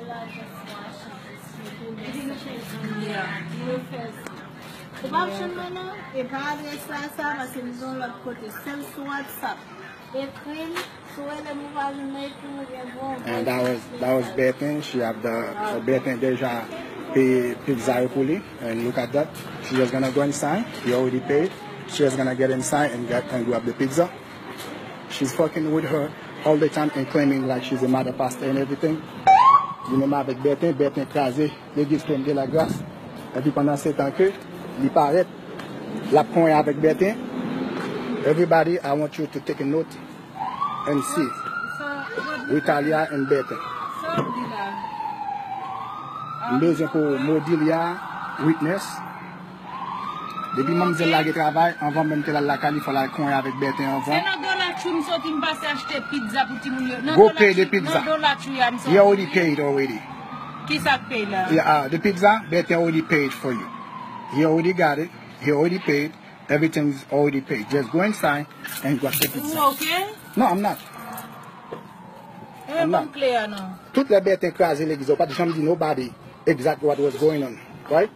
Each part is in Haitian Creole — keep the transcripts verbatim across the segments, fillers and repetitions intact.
Ou p ap jwenn mwen non? E pa adrès la sa, paske m gen yon lòt kote. Sèl sou WhatsApp. Ekri m, si w rele m ou pa jwenn mwen, ekri m oubyen voye yon voice message. And that was, that was Bertin. She have the, so Bertin deja peye pizza yo pou li. And look at that. She just gonna go inside. He already paid. She just gonna get inside and get, and grab the pizza. She's fucking with her all the time and claiming like she's a mother pastor and everything. Li menm avèk Bertin, Bertin kraze legliz Trône de la Grâce. Epi pandan se tan ke li parèt, l ap konyen avèk Bertin. Everybody, I want you to take a note and see. Ritalia and Bertin. M bezwen pou Modilia witness. Depi manmzèl lage travay, anvan menm ke l al lakay li, fò l al konyen avèk Bertin anvan. Se nan Dollar Tree m soti, m pase achte pizza pou timoun yo. Nan Go Dollar pay the Tree, pizza. Nan Dollar Tree a m soti. He already paid already. Kisa k pay la? Yeah, uh, the pizza, Bertin already paid for you. He already got it. He already paid. Everything's already paid. Just go inside and grab the pizza. Ou okay? No, I'm not. Eh, I'm not. Ban m kle a non. Tout lè Bertin kraze legliz, ou pa t janm di nobody exactly what was going on, right?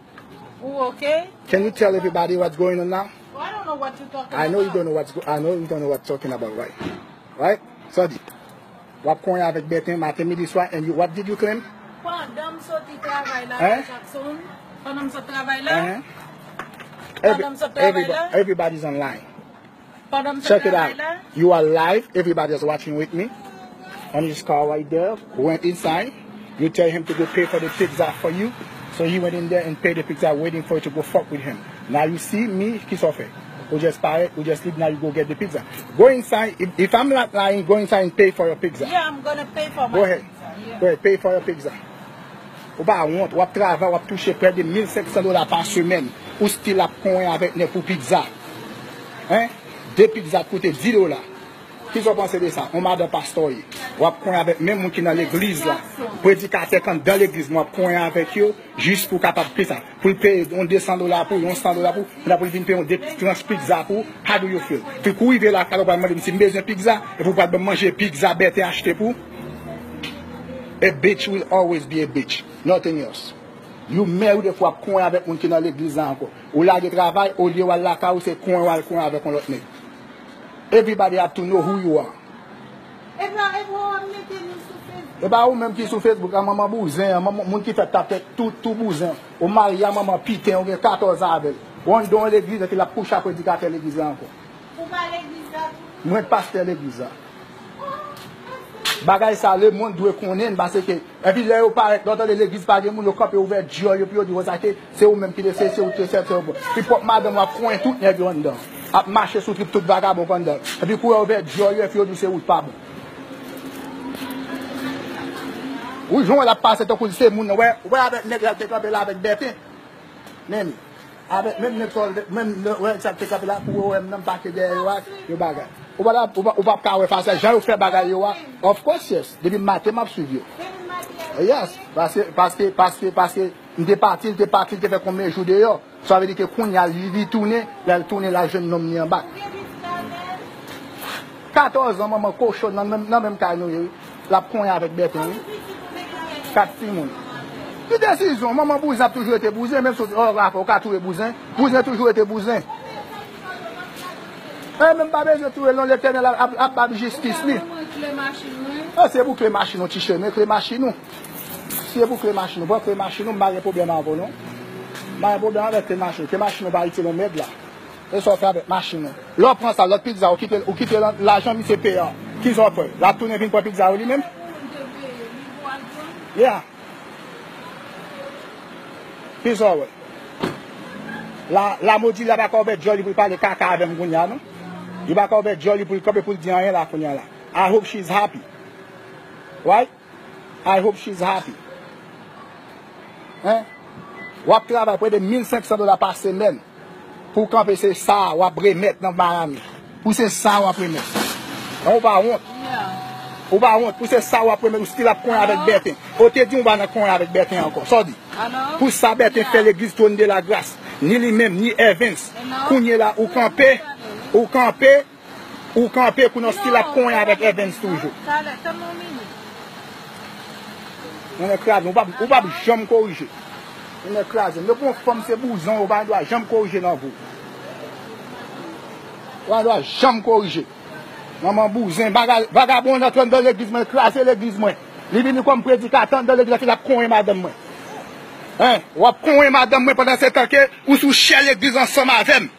Ou okay? Can you tell everybody what's going on now? Oh, I don't know what you talking about. I know you don't know what's go- I know you don't know what talking about, right? Right? Sa w di. W ap konyen avèk Bertin maten, midi, swa, and you, what did you claim? Pandan m soti travay la, Jackson. Pandan m sot travay la. Pandan m sot travay la. Everybody's online. Check it out. You are live. Everybody is watching with me. On his car right there. Went inside. You tell him to go pay for the pizza for you. So he went in there and paid the pizza, waiting for you to go fuck with him. Now you see me, kisa w fè? Ou just parèt, ou just leave, now you go get the pizza. Go inside. If, if I'm not lying, go inside and pay for your pizza. Yeah, I'm gonna pay for my pizza. Go ahead. Yeah. Go ahead, pay for your pizza. Ou pa wont, w ap travay, w ap touche prè de mil senk san dola pa semèn. Ou still ap konyen avèk nèg pou pizza. Hein? De pizza t koute dis dola. Kisa w panse de sa? On madan pastè w ye. W ap konyen avèk menm moun ki nan legliz la. Predikatè k anndan legliz, w ap konyen avèk yo jis pou w kapab peye sa. Pou l peye yon de san dola pou w, yon san dola pou w, pou l vin peye yon de tranch pizza pou w. How do you feel? Epi kou w rive lakay la, ou pral mande m si m bezwen pizza, epi w pral ban m manje pizza Bertin achte pou w. A bitch will always be a bitch. Nothing else. You married epi w ap konyen avèk moun ki nan legliz la ankò. Ou lage travay, olye w al lakay ou, se konyen w al konyen avèk yon lòt nèg. Everybody have to know who you are. E pa, e pa w ap mete nou sou Facebook. E pa ou menm ki sou Facebook la, manman bouzen an, manman, moun ki fèt t ap fèt tou, tou bouzen. Ou marye a manman piten, ou gen katòz avè l. Ou anndan yon legliz, epi l ap kouche ak predikatè legliz la ankò. Ou pa legliz la tou? Mwen pastè legliz la. Bagay sa, lemonn dwe konnen l, paske epi lè yo parèt, lè w tande legliz pa gen moun, yo kanpe ouvè dyòl yo, epi yo di, Wozake, se ou menm ki te se, se ou te sèvi, se ou bon. Epi pwòp madanm w ap konyen tout nèg yo anndan. Ap mache sou trip tout vagabon k anndan. Epi kou yo ouvè dyòl yo, epi yo di w se ou k pa bon. Ou jwenn l ap pase tankou l se moun nan. Wè, wè avèk nèg la te kanpe la avèk Bertin. Men, avèk menm nèg sa, menm lè, wè, sa te kanpe la, pou wè m nan, m pake dèyè yo a, yo bagay. Ou pa, ou pa, ou p ap ka wè fas la, jan yo fè bagay yo a. Of course, yes. Depi maten, m ap swiv yo. Yes. Paske, paske, paske, paske, m te pati, l te pati, l te fè konbyen jou deyò. Sa vle di ke kounye a, li, li tounen, lè l tounen, l al jwenn nonm li anba. Katòz an, manman kochon nan menm, nan menm kay nou ye, wi. L ap konyen avèk Bertin, wi. Kat timoun. Ki desizyon? Manman bouzen ap toujou rete bouzen, menm si w, w ka touye bouzen, bouzen toujou rete bouzen. E menm pa bezwen touye l non, Letènèl ap, ap, ap ba l jistis li. E se pou kle machin ou, ti chemen, kle machin ou. Si e pou kle machin ou, pran kle machin ou, m pa gen pwoblèm avè w non. M pa gen pwoblèm avèk kle machin ou. Kle machin ou pa itil yon mèd la. E sa w fè avèk machin ou? Lè w pran sa, lòt pizza, ou kite, ou kite lan-, lajan misye peye a. Kisa w fè? L ap tounen vin pran pizza yo li menm? Yeah. Kisa w wè? La, la Modilia pa ka ouvè dyòl li pou l pale kaka avè m kounye a non. Li pa ka ouvè dyòl li pou l kanpe pou l di anyen la kounye a la. I hope she's happy. Right? I hope she's happy. Hein? W ap travay prè de mil senk san dola pa semèn pou w kanpe, se sa w ap remèt nan Miami. Pou se sa w ap remèt. Ou pa wont. Ou pa wont. Pou se sa w ap remèt, ou still ap konyen avèk Bertin. Ou te di w pa nan konyen avèk Bertin ankò. Sa w di? Pou sa Bertin fè legliz Trône de la Grâce, ni li menm, ni Evans. Kounye la, ou kanpe, ou kanpe, Ou kanpe kou nan stil ap konyen avèk Evans toujou. Talè, tann yon minit. Moun nèg kraze, ou p ap, ou p ap janm korije. Moun nèg kraze. Depi yon fanm se bouzon, ou pa gen dwa janm korije nan vi w. Ou pa gen dwa janm korije. Manman bouzen, baga-, vagabon an antre anndan legliz mwen, kraze legliz mwen. Li vini kòm predikatè anndan legliz la, epi l ap konyen madanm mwen. Hein? W ap konyen madanm mwen pandan se tan ke ou sou chè legliz ansanm avè m.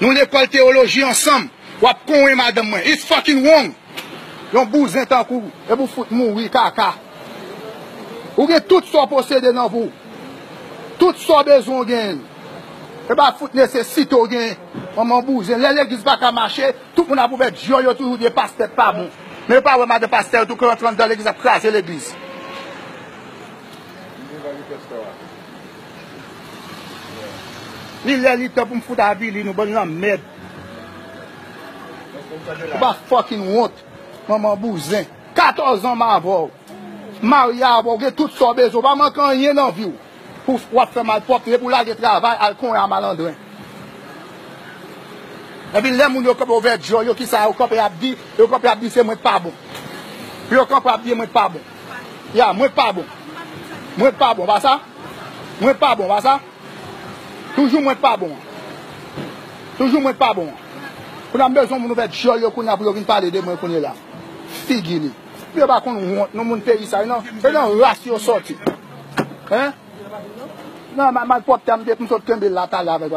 Nou lekòl teyoloji ansanm. W ap konyen madanm mwen. It's fucking wrong. Yon bouzen tankou w, epi w fout mouri kaka. Ou gen tout sa w posede nan vi w. Tout sa w bezwen w genyen. E pa fout nesesite w genyen. Manman bouzen. Lè legliz pa ka mache, tout moun ap ouvè dyòl yo toujou di pastè pa bon. Men yo pa wè madan pastè yo tou ki rantre anndan legliz ap kraze legliz. Li lè li tan pou m fout avili nou, bann lanmèd. Ou pa fucking wont, manman bouzen. Katòz an m avè w. Marye avè w, gen tout sa w bezwen. Ou pa manke anyen nan vi w. Pou w ap fè malpwòpte, pou w lage travay, al konyen a malandren. Epi lè moun yo kanpe ouvè dyòl yo, kisa yo kanpe ap di? Yo kanpe ap di se mwen k pa bon. Pou yo kanpe ap di mwen k pa bon. Ya, mwen k pa bon. Mwen k pa bon, pa sa? Mwen k pa bon, pa sa? Toujou mwen k pa bon. Toujou mwen k pa bon. Kounye a m bezwen moun ouvè dyòl yo kounye a pou yo vin pale de mwen kounye la. Figi li. Yo pa konn wont, non, moun peyi sa yo, non, se nan ras yo sòti. Hein? Non, ma-, malpwòpte a m te pou m sot kenbe l la talè avèk,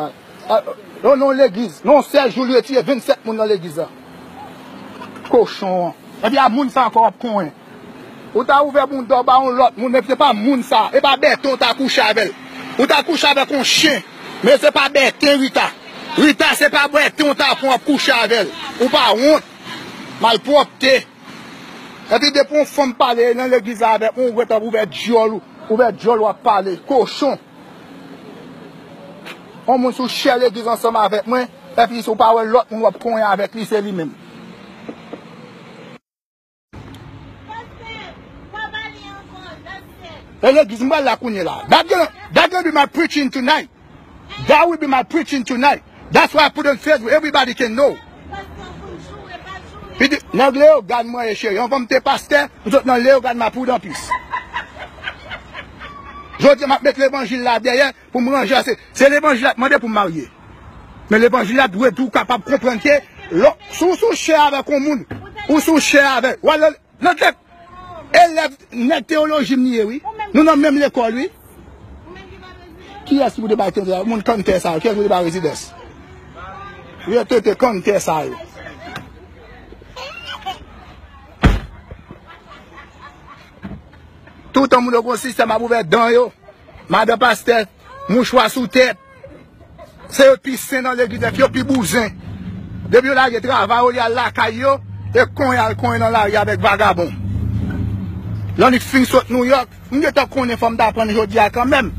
a, o non legliz. Non, sèl jou li retire vennsèt moun nan legliz la. Kochon an. Epi a moun sa ankò w ap konyen. Ou ta ouvè bounda w ba yon lòt moun, men se pa moun sa. E pa Bèten w ta kouche avè l. Ou ta kouche avèk yon chen. Men se pa Bèten, Rita. Rita, se pa Bèten w ta pran w ap kouche avè l. Ou pa wont. Malpwòpte. Epi depi yon fanm pale nan legliz la avèk mwen, ou gentan ouvè dyòl ou, ouvè dyòl w ap pale. Kochon. Yon moun sou chè legliz ansanm avèk mwen, epi si w pa wè lòt moun w ap konyen avèk li, se li menm. E legliz m pral la kounye la. That gonna, that gonna be my preaching tonight. That will be my preaching tonight. That's why I put on Facebook. Everybody can know. Li di, nèg Leyogàn mwen ye cheri. Anvan m te pastè, m sot nan Leyogàn m a Prudampis. Jodi a m ap met levanjil la dèyè pou m ranje. Se, se levanjil la k mande pou m marye. Men levanjil la dwe tou kapab konprann ke lò, si w sou chè avèk yon moun, ou sou chè avèk, w al nan, nan tèt elèv nèg teyoloji m li ye, wi. Nou nan menm lekòl, wi. Kiyès ki pou te bay tenten sa? Moun kanntè sa yo, kiyès ki pou te bay rezidans? Yo tenten kanntè sa yo. Toutan moun yo gon sistèm ap ouvè dan yo. Madan pastè, mouchwa sou tèt. Se yo pi sen nan legliz, epi yo pi bouzen. Depi yo lage travay, olye al lakay yo, e konyen al konyen nan lari avèk vagabon. Lannik fin sot Nouyòk, m gentan konnen fò m ta prann jodi a kanmenm.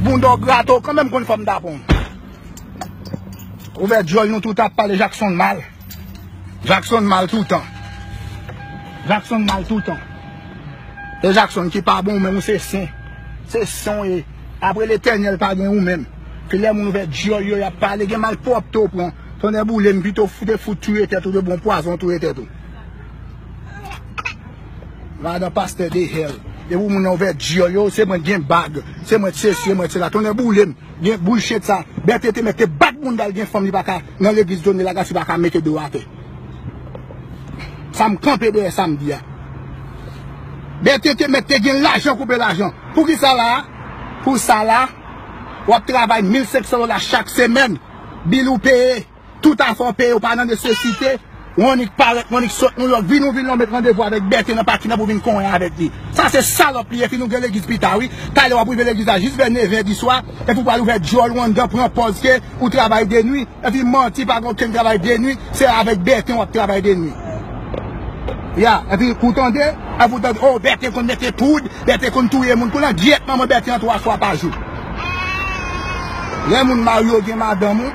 Bounda w grate w kanmenm konn fò m ta prann. Ouvè dyòl nou tout ap pale Jackson mal. Jackson mal toutan. Jackson mal toutan. E Jackson ki pa bon, ou menm ou se sen. Se sen w ye. Apre Letènèl pa gen ou menm. Ke lè moun ouvè dyòl yo, y ap pale, gen malpwòpte w pran. Tonnè boule m, pito w fout, fout touye tèt ou, de bon pwazon touye tèt ou. Madan pastè de hèl. Depi moun nan ouvè dyòl yo, se mwen gen bag. Se mwen sesi, se mwen sela. Tonnè boule m. Gen bullshit sa. Bète te mèt te bat bounda l, gen fanm li pa ka nan legliz Done Lagas, li pa ka mete do atè. Sa m kanpe dèyè sa m di a. Bète te mèt te gen lajan koupe lajan. Poukisa la? Pou sa la, w ap travay mil senk san dola chak semèn. Bil ou peye. Tout afè w peye, ou pa nan nesesite. Ou annik parèt, ou annik sot Nouyòk, vin ou vin la, ou met randevou avèk Bète nan pakin nan pou vin konyen avèk li. Sa se salòp li ye, fin ou gen legliz pita, wi. Talè w ap rive legliz la jis vè nevè di swa, epi ou pral ouvè dyòl ou anndan, pran pòz ke ou travay de nwi, epi manti, pa gen okenn travay de nwi, se avèk Bète w ap travay de nwi. Ya, epi ou tande, epi ou tande, oh, Bète konn mete poud, Bète konn touye moun, pou nan gyèt manman Bète an twa fwa pa jou. Lè moun marye w gen madanm ou,